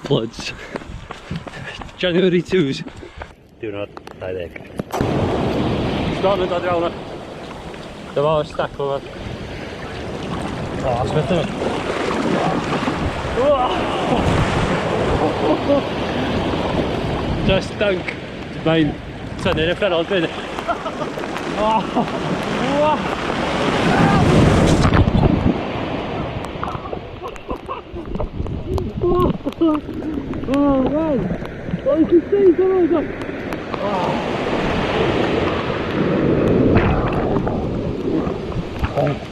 Floods. January 2s. Diwrnod 20. Storm yn dod draw na. Dyma o'r stack o fan. O, smith yma. Just dunk. Mae'n tynnu'n uffernol, dwi'n. Oh, oh man! Oh, you can see, come on, come. Oh. Oh.